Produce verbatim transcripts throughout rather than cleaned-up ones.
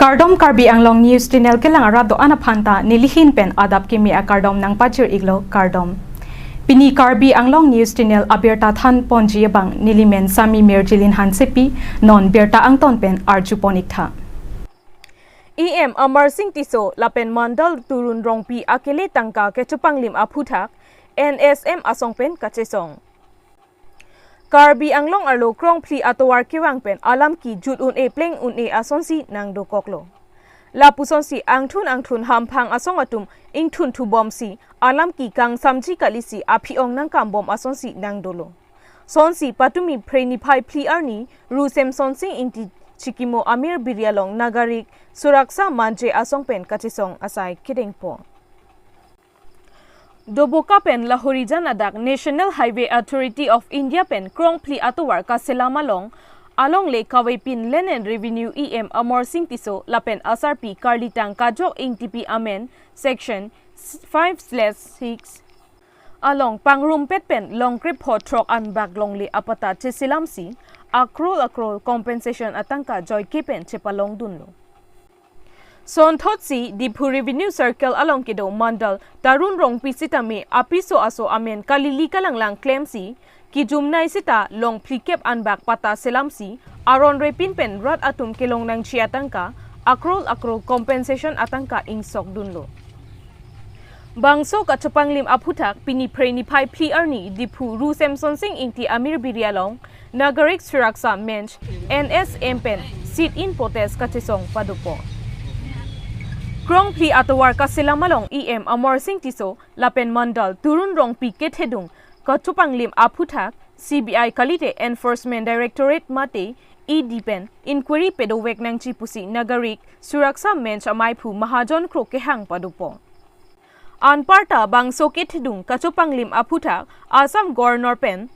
Kardom, Karbi Anglong News Channel kelang arat do-an aphan ta nelihin pen adap kimi akardom nangpajir-iklo, kardom. Pini Karbi Anglong News Channel abirta thanponji abang nelimen Sami Mirjilin Hansepi, non birta angton pen arjupon-iktha. E M Amarsing Tisso lapen Mandal Tarun Rongpi akele tangka kechopanglim aphuthak N S M asong pen kachesong. Karbi Anglong arlo krongphli atovar kevang pen alam kejut un-e pleng un-e asonsi nangdokoklo. Lapusonsi angthun angthun hamphang asong atum ingthunthu bomsi alam kekangsamji kalisi aphi-ong nangkambom asonsi nangdolo. Sonsi patumi Phre niphai phli arni Ru Semsonsing Ingti chikimo Amir Biri along Nagarik Suraksa Manch asong pen kachesong asai kedengpo. Doboka pen Lahorijan adak National Highway Authority of India pen krongphli atovar kaselam along, alongle kavepin Land and Revenue E M Amarsing Tisso lapen asarpi Karlitang Kajok Ingtipi amen Section five slash six along pangrumpet pen long krepho throk an bak longle apatta cheselamsi, a crore a crore compensation atangka joike pen chepalongdunlo. Sonthotsi Diphu Revenue Circle along kedo Mandal Tarun Rongpi sitame apiso aso amen kalili kalanglang klemsi, kejumnei sita long phlikep an bak patta selamsi, aron repin pen rat atum kelong nangji atangka, a crore a crore compensation atangka ingsokdunlo. Bangso kachopanglim aphuthak pini Phre niphai phli arni Diphu Ru Semsonsing Ingti Amir Biri along Nagarik Suraksa Manch N S M pen sit-in protest kachesong padopo. Krongphli atovar kaselam along E M Amarsing Tisso lapen Mandal Tarun Rongpi kethedung kachopanglim aphuthak C B I kalite Enforcement Directorate mate E D pen inquiry pedovek nangji pusi Nagarik Suraksa Manch amaiphu Mahajon Kro kehang padopo. Anparta bangso kethedung kachopanglim aphuthak Assam Governor pen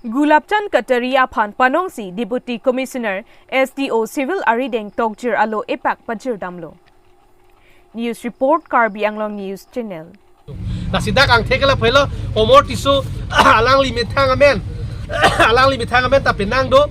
Gulab Chand Kataria aphan panongsi Deputy Commissioner S D O Civil arideng tokjir alo epak pajirdamlo. News report, Karbi Anglong News Channel. Lasi dak angthek ke lapu helo, Omor Tisso alangli methang amen, alangli methang amen ta penang do,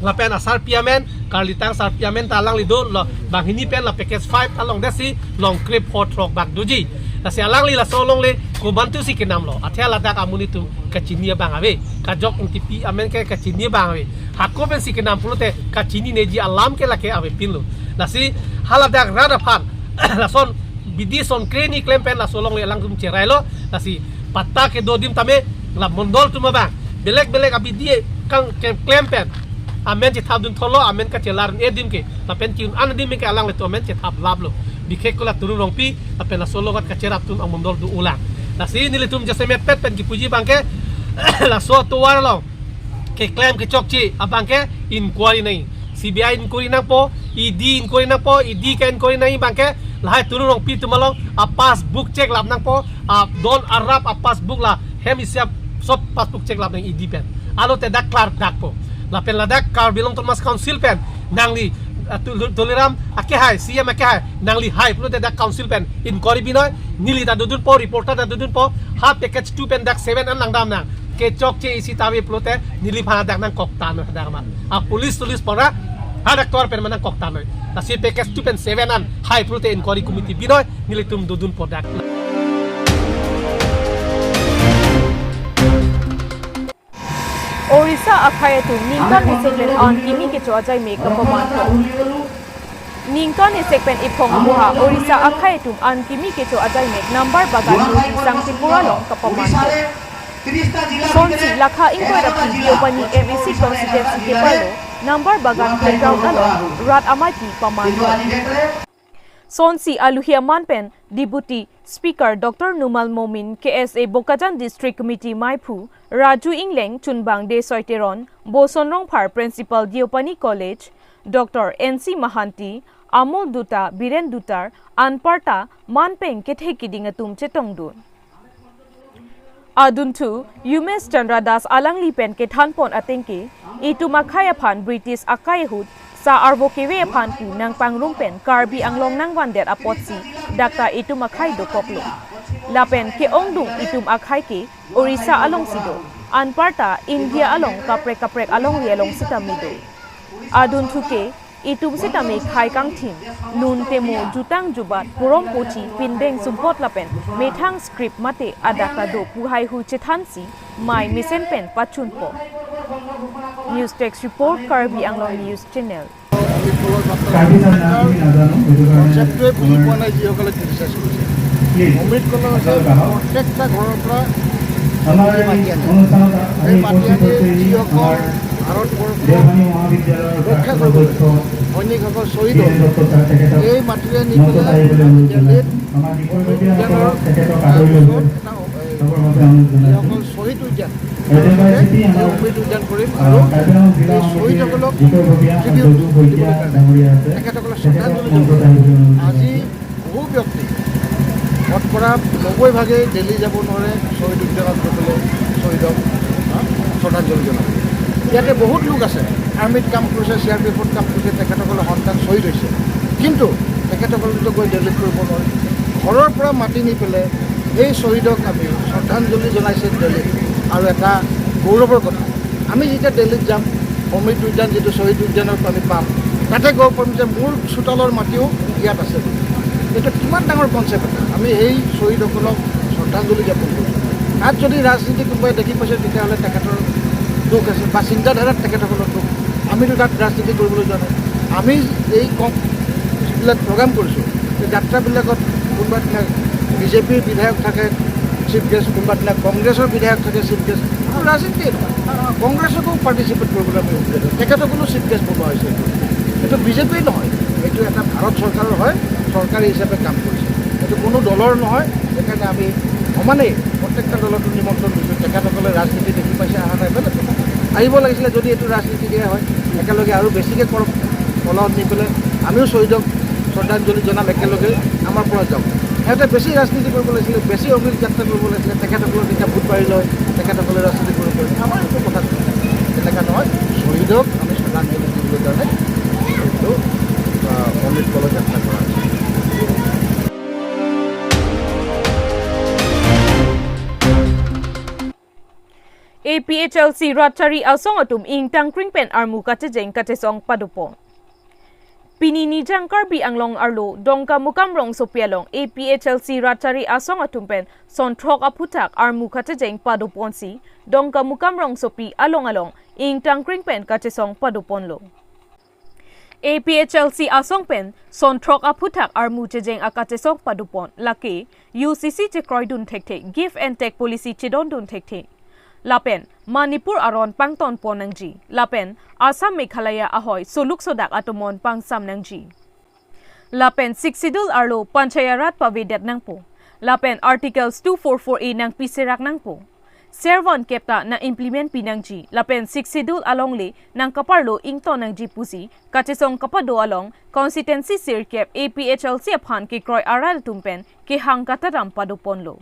lapen asarpi amen, Karlitang sarpi amen ta alangli dolo, banghini pen la package five ta longdetsi long krepho throk bak doji. Lasi alangli laso longle komantusi kenamlo, athe ladak amonit atum kachini abang ave, Kajok Ingtipi amen ke kachini abang ave. Hako pensi kenam pulote kachinineji alam ke lake avepinlo. Lasi haladak rat aphan lason bidi son kreni klem pen laso longle alangtum cherailo. Lasi patta kedo adim tame la mondol atum abang belek belek abidi kang ke-, klem pen amen chethapdun tholo, amen kachelar-un-e adim ke, lapen ki-un-an adim ke alanglitum amen chethap laplo. Bikhek ko la Tarun Rongpi lapen laso longat kacherap atum amondol do-olang. Lasi nelitum jasemet pet pen kipuji abangke laso atovar along keklem kechokche abangke inquiry nang, C B I inquiry nangpo, E D inquiry nangpo, E D ke inquiry nang abangke lahai Tarun Rongpi atum along a passbook cheklap nangpo, a don arap a passbook la hem isi a sob passbook cheklap nang E D pen. Alote dak klardakpo. Lapen ladak Karbi Anglong Autonomous Council pen nangli, ah, Tul-, Tuliram akehai, C M akehai, nangli hai pulote dak council pen inquiry binoi, neli ta dodunpo, reporter ta dodunpo, ha package two pen dak seven an langdam nang. Kechokche isi ta ave pulote neliphan dak nangkoktanoi dak ma. A police tulis pora, ha dak tor pen ma nangkoktanoi. Lasi package two pen seven an hai pulote inquiry committee binoi, nelitum dodunpo dak. Orissa akhei atum ningkan isik pen an kimi kecho ajai mek kapaman. Ningkan isik pen iphong amuha Orissa akhei atum an kimi kecho ajai mek Nambar Bagan Sangtipura along kapaman. Sonsi lakha ingkoi ra phli Deopani M A C constituency kepalo Nambar Bagan playground along rat amei pi paman. Sonsi aluhi aman pen Deputy Speaker Doctor Numal Momin, K S A Bokajan District Committee meiphu Raju Ingleng, chunbang Desoi Teron, Boson Rongphar, Principal Deopani College, Doctor N C Mahanti, Amol Duta, Biren Dutar, anparta manpeng kethe kiding atum chetongdun. Adunthu Umesh Chandra Das alangli pen kethanpon atengke, itum akhei aphan British akhei ahut sa arvo keve aphan pu nangpangrum pen Karbi Anglong nangvandet apotsi dakta itum akhei dokoklo. Lapen ke-ongdung itum akhei ke Orissa alongsi do, anparta India along kaprek kaprek alongri along sitame do. Adunthu ke itum sitame khei kangthim, nun temo jutang jubat, porom pochi, pindeng sumpot lapen methang script mate adak ta do pu haihui chethansi, mei mesen pen pachunpo. News Desk Report, Karbi Anglong News Channel. Karbi জাতি আমি নাজানো, সেইটো কাৰণে কনচেপ্টটোৱে বুজি পোৱা নাই যিসকলে ক্ৰিটিচাইজ কৰিছে। প্লিজ, অমৃত কলহ আপোনালোক আহক। প্ৰত্যেকটা ঘৰৰ পৰা আমাৰ এই মাটি আনে। অনুষ্ঠানত আমি এই মাটি উপস্থিত আনি হৈছে এই যিসকল আমাৰ ভাৰতবৰ্ষ দেওধানী মহাবিদ্যালয়ৰ ৰক্ষা প্ৰাক্তন কৰিবলৈ অধ্যক্ষ সৈনিকসকল শ্বহীদ হ'ল। বীৰেন দত্ত ছাৰ, তেখেতক এই মাটিৰে নি মঞ্চত পেলাই আহিবলৈ অনুৰোধ জনাইছো। আমাৰ বিষয়ববীয়াসকলক তেখেতক আদৰি লৈ তাৰপিছত এটা, এই, সৰ্বমতে অনুৰোধ জনাইছো। যিসকল শ্বহীদ উদ্যান, ৰাজ্যসভাৰ এই চিঠি আমাৰ, অমৃত উদ্যান কৰিম আহ, আৰু কাৰ্বি আংলং জিলা এই সমিতিৰ শ্বহীদসকলক বিষয়ববীয়া ট্ৰিবিউট যদু শইকীয়া দিবলৈ কাৰণে ডাঙৰীয়া আছে। তেখেতসকলক তেখেতক শ্ৰদ্ধাঞ্জলি মঞ্চত জনাম। আহিবলৈ অনুৰোধ আজি জনাইছো। বহু ব্যক্তি শতকৰা নব্বৈ ভাগেই দিল্লী যাব নোৱাৰে শ্বহীদ উদ্যানত গৈ পেলাই শ্বহীদক, হা, শ্ৰদ্ধাঞ্জলি জনাব। ইয়াতে বহুত লোক আছে, আৰ্মিত কাম কৰিছে, চি আৰ পি এফত কাম কৰিছে, তেখেতসকলৰ সন্তান শ্বহীদ হৈছে, কিন্তু তেখেতসকলেতো গৈ দিল্লীত কৰিব নোৱাৰে। ঘৰৰ পৰা মাটি নি পেলাই এই শ্বহীদক আমি শ্ৰদ্ধাঞ্জলি জনাইছে দিল্লীত, আৰু এটা গৌৰৱৰ কথা। আমি যেতিয়া দিল্লীত যাম, অমৃত উদ্যান যিটো শ্বহীদ উদ্যানত আমি পাম, তাতে ক'ব পাৰিম যে মোৰ চোতালৰ মাটিও ইয়াত আছে বুলি। এইটো কিমান ডাঙৰ কনচেপ্ট এটা। আমি সেই শ্বহীদসকলক শ্ৰদ্ধাঞ্জলি জ্ঞাপন কৰিছোঁ। তাত যদি ৰাজনীতি কোনোবাই দেখি পাইছে, তেতিয়াহ'লে তেখেতৰ দুখ আছে বা চিন্তাধাৰাত তেখেতসকলৰ দুখ। আমিতো তাত ৰাজনীতি কৰিবলৈ যোৱা নাই। আমি এই কম যিবিলাক প্ৰগ্ৰাম কৰিছোঁ, এই যাত্ৰাবিলাকত কোনোবা দিনা বিজেপিৰ বিধায়ক থাকে চিফ গেষ্ট, কোনোবা দিনা কংগ্ৰেছৰ বিধায়ক থাকে চিফ গেষ্ট। আৰু ৰাজনীতিয়ে নহয়, কংগ্ৰেছকো পাৰ্টিচিপেট কৰিবলৈ আমি সুবিধা দিওঁ। তেখেতসকলো চিফ গেষ্ট বনোৱা হৈছে। এইটো বিজেপিৰ নহয়, এইটো এটা ভাৰত চৰকাৰৰ হয়, চৰকাৰী হিচাপে কাম কৰিছে। এইটো কোনো দলৰ নহয়। সেইকাৰণে আমি সমানেই প্ৰত্যেকটা দলতো নিমন্ত্ৰণ দিছোঁ। তেখেতসকলে ৰাজনীতি দেখি পাইছে, অহা নাই, বেলেগ কথা। আহিব লাগিছিলে, যদি এইটো ৰাজনীতি দিয়া হয়, একেলগে আৰু বেছিকৈ কৰক, কলহত নি পেলাই আমিও শ্বহীদক শ্ৰদ্ধাঞ্জলি জনাম একেলগে, আমাৰ পৰা যাওক। সিহঁতে বেছি ৰাজনীতি কৰিব লাগিছিলে, বেছি অমৃত যাত্ৰা কৰিব লাগিছিলে, তেখেতসকলৰ যেতিয়া ভোট বাঢ়ি লয়, তেখেতসকলে ৰাজনীতি কৰিব পাৰে। আমাৰ একো কথা নহয়, তেনেকুৱা নহয়। শ্বহীদক আমি শ্ৰদ্ধাঞ্জলি দিবলৈ কাৰণে এইটো, আহ, অমৃত কলহ যাত্ৰা কৰা হৈছে। A P H L C rat chari asong atum ingtang kring pen armu kachejeng kachesong padopon. Pini Nijang Karbi Anglong arlo Dongkamukam rongsopi along A P H L C rat chari asong atum pen son throk aphuthak armu kachejeng padoponsi Dongkamukam rongsopi along along ingtang kring pen kachesong padoponlo. A P H L C asong pen son throk aphuthak armu chejeng akachesong padopon lake U C C chekroidun thekthe, give and take policy chedondun thekthe. Lapen Manipur aron pangtonpon nangji. Lapen Assam Meghalaya ahoi soluk sodak atomon pangsam nangji. Lapen Sixth Schedule arlo Panchayat Raj pavedet nangpo. Lapen Articles two four four A nangpiserak nangpo. Servan kep ta nang-implement pi nangji. Lapen Sixth Schedule alongle nangkaparlo ington nangji pusi kachesong kapado along constituency sirkep A P H L C aphan kekroi arat atum pen kehang katadam padoponlo.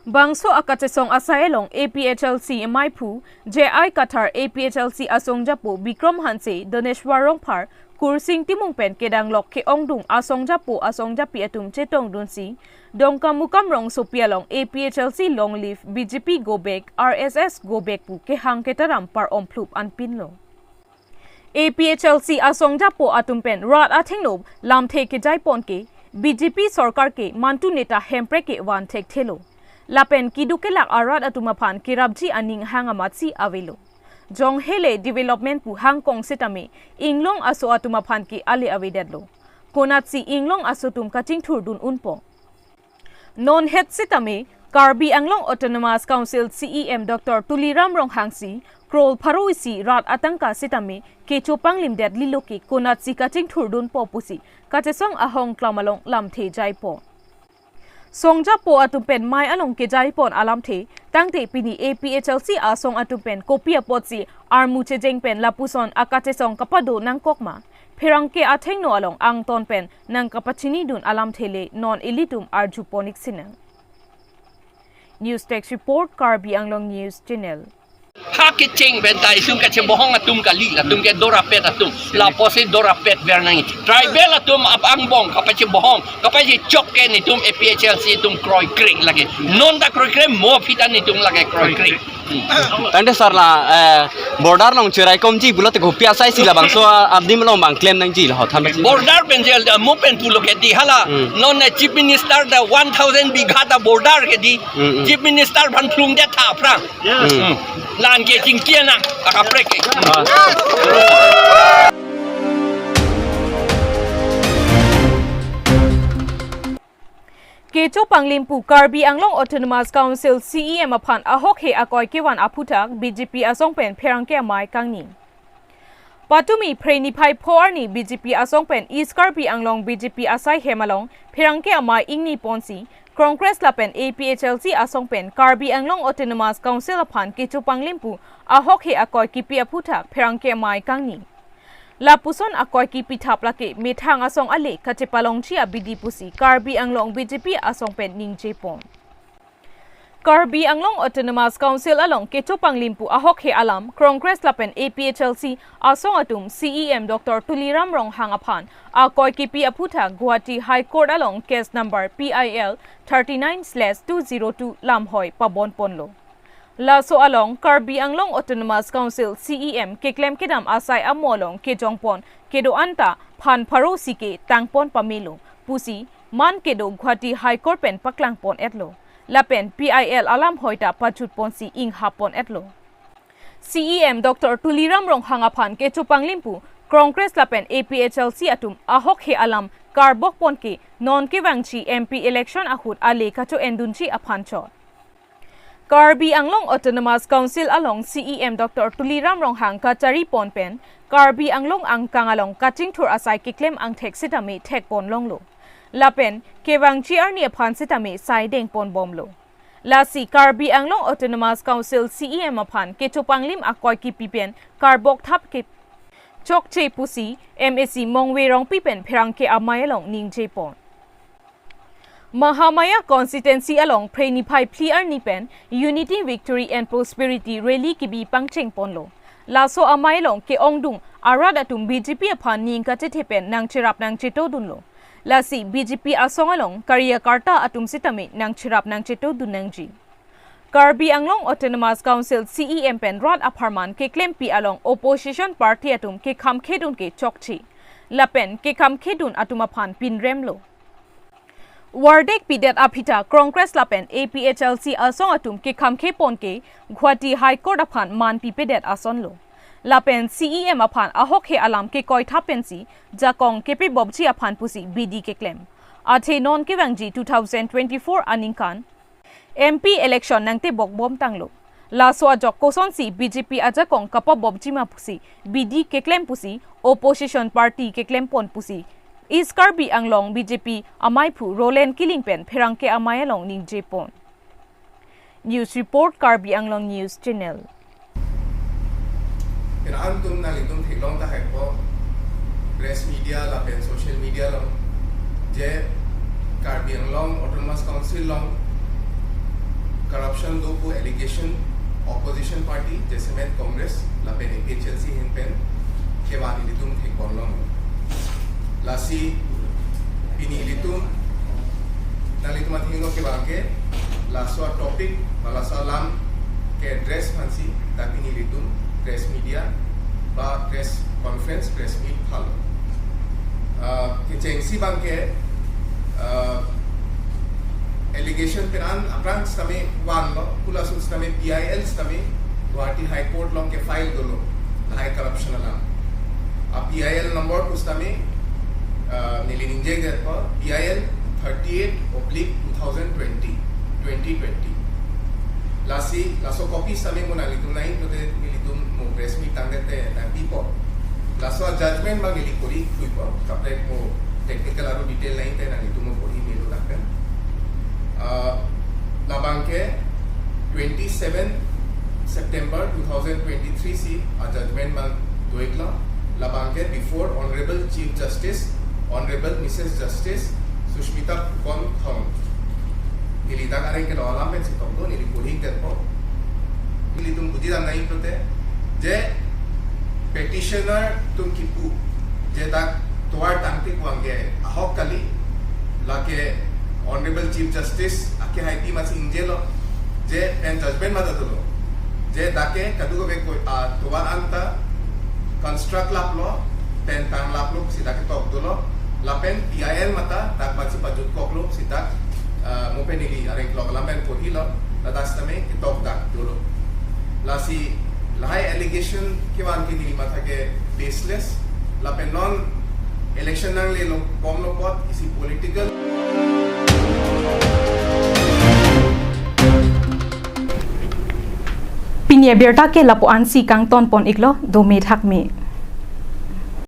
Bangso akachesong asai along A P H L C emaiphu J I Kathar, A P H L C asongjapo Bikram Hanse, Doneshwar Rongphar, Kursing Timung pen kedanglok ke-ongdung asongjapo asongjapi atum chetongdunsi Dongkamukam rongsopi along A P H L C long live, B J P go back, R S S go back pu kehang ketaram par-omphlup anpinlo. A P H L C asongjapo atum pen rat athengno lamthe kejaipon ke B J P sorkar ke mantu neta Hemprek ke van thekthelo. Lapen keduk kelak arat atum aphan kerapji aning hang amatsi avelo. Jong hele development pu hangkong setame inglong aso atum aphan ke ale avedetlo. Konatsi inglong aso atum kachingthurdun unpo. Non het setame Karbi Anglong Autonomous Council C E M Doctor Tuliram Ronghang si crore pharo isi rat atangka setame kecho panglimdet lilo ke konatsi kachingthurdunpo pusi kachesong ahong klam along lamthe jaipo. Songjapo atum pen mei anong kejaipon alamthe tangte pini A P H L C asong atum pen kopi apotsi armu chejeng pen lapuson akachesong kapado nangkokma. Pherangke athengno along angton pen nangkapachinidun alamthe le non ilitum arjupon-ik sinang. News Desk Report, Karbi Anglong News Channel. Ha kecheng pen ta isum kachebohong atum kali, latum ke dorapet atum. Lapusi dorapet ver nang. Tribal atum ap angbong kapachebohong, kapachechok ke netum A P H L C atum kroikre lake. Non ta kroikre, mo aphi ta netum lake kroikre. Tangte sir la, eh, border along cherai komji pulote kopi asai si labangso adim along bang klem nangji la ho than basi. Border pen jel da mo pen pulo ke di hala. Hmm. Non ne Chief Minister da one thousand bigha da border ke di. Hmm, hmm. Chief Minister aphan plung de tha aphrang. Yes. Hmm. Lan ke chingkia na akaprek ke. Ah. Kecho Panglim pu Karbi Anglong Autonomous Council C E M aphan ahokhe akoi kevan aphuthak B J P asong pen pherangke amei kangni. Patumi Phre niphai pho arni B J P asong pen East Karbi Anglong B J P asai hem along pherangke amei ingni ponsi Congress lapen A P H L C asong pen Karbi Anglong Autonomous Council aphan Kecho Panglim pu ahokhe akoi kipi aphuthak pherangke amei kangni. Lapuson akoi kipithap lake methang asong ale kachepalongji abidi pusi Karbi Anglong B J P asong pen ningje pon. Karbi Anglong Autonomous Council along Kecho Panglim pu ahokhe alam Congress lapen A P H L C asong atum C E M Doctor Tuliram Ronghang aphan akoi kipi aphuthak Guwahati High Court along case number P I L thirty nine slash two zero two lamhoi pabon ponlo. Laso along Karbi Anglong Autonomous Council C E M keklem kedam asai amo along kejongpon kedo anta phan pharo si ke tangpon pamelo pusi man kedo Guwahati High Court pen paklang pon etlo. Lapen P I L alamhoi ta pachut ponsi inghap pon etlo. C E M Doctor Tuliram Ronghang aphan Kecho Panglim pu Congress lapen A P H L C atum ahokhe alam karbok pon ke non kevangji M P election ahut ale kacho-endunji aphan chot. Karbi Anglong Autonomous Council along C E M Doctor Tuliram Ronghang kachari pon pen Karbi Anglong angkang along kachingthur asai keklem angthek sitame thek pon longlo. Lapen kevangji arni aphan sitame sai deng pon bomlo. Lasi Karbi Anglong Autonomous Council C E M aphan Kecho Panglim akoi kipi pen karbok thap ke chokche pusi M A C Mongve Rongpi pen pherangke amei along ningje pon. Mahamaya constituency along Phre niphai phli arni pen Unity, Victory and Prosperity Rally kibi pangcheng ponlo. Laso amei along ke-ongdung arat atum B J P aphan ning kachethe pen nangcherap nangcheto dunlo. Lasi B J P asong along karyakarta atum sitame nangcherap nangcheto dun nangji. Karbi Anglong Autonomous Council C E M pen rat apharman keklempi along opposition party atum kekhamkhe dun ke chokche. Lapen kekhamkhe dun atum aphan pinremlo. Wardek pidet aphi ta Congress lapen A P H L C asong atum kekhamkhe pon ke Guwahati High Court aphan man pipedet asonlo. Lapen C E M aphan ahokhe alam kekoi thap pensi jakong kepebopji aphan pusi bidi keklem. Athe non kevangji two thousand twenty-four aningkan M P election nangtebok bom tanglo. Laso ajok kosonsi B J P ajakong kapabopji ma pusi bidi keklem pusi opposition party keklem pon pusi East Karbi Anglong B J P amei aphu Roland Killing pen pherangke amei along ningje pon. News report, Karbi Anglong News Channel. Pira antum nanglitum theklong tahai po, press media lapen social media along, je Karbi Anglong Autonomous Council along corruption do pu allegation opposition party, jasemet Congress lapen A P H L C ahin pen kevan ilitum thekponlong. Lasi pini ilitum, nanglitum athengno kevang ke laso topic ba laso alam ke-address aphansi ta pini ilitum press media ba press conference, press meet thalo. Ah, kechengsi abang ke, ah, allegation pen an aphrang sitame vanlo, pu laso sitame P I L sitame Guwahati High Court along ke-file dolo, lahai corruption alam. A P I L number pu sitame, ah, neli ningjedet po, P I L thirty-eight oblique two thousand twenty, twenty twenty. Lasi, laso copy sitame mo nanglitum nangji pulote nelitum mo press meet tangdet te nangpipo. Laso judgment abang neli porhi thuipo, kaprek mo technical aru detail nangji te nanglitum mo porhi melo dakpen. Ah, labang ke twenty-seven September two thousand twenty-three si a judgment abang do-iklo, labang ke before Honorable Chief Justice, Honorable Missus Justice Sushmita Phukan Thong. Neli dak areng ke lo alam pensi toklo, neli porhi detpo. Nelitum buji dam nangji pulote, je petitioner atum kipu, je dak tovar tangte kuang ke ahok kali, lake Honorable Chief Justice ake hai pi masi ingjelo, je pen judgment mata dolo. Je dak ke kadokave ko, ah, tovar anta construct laplo, pen tang laplo si dak ketok dolo, lapen P I L mata dak masi pajutkoklo si dak, ah, mo pen neli areng klok alam pen porhilo, ladak sitame ketok dak dolo. Lasi lahai allegation kevan ke neli matha ke baseless, lapen non election nanglelo bomlo apot isi political. Pini abirta ke lapu-an si kangton pon iklo, dome thakme.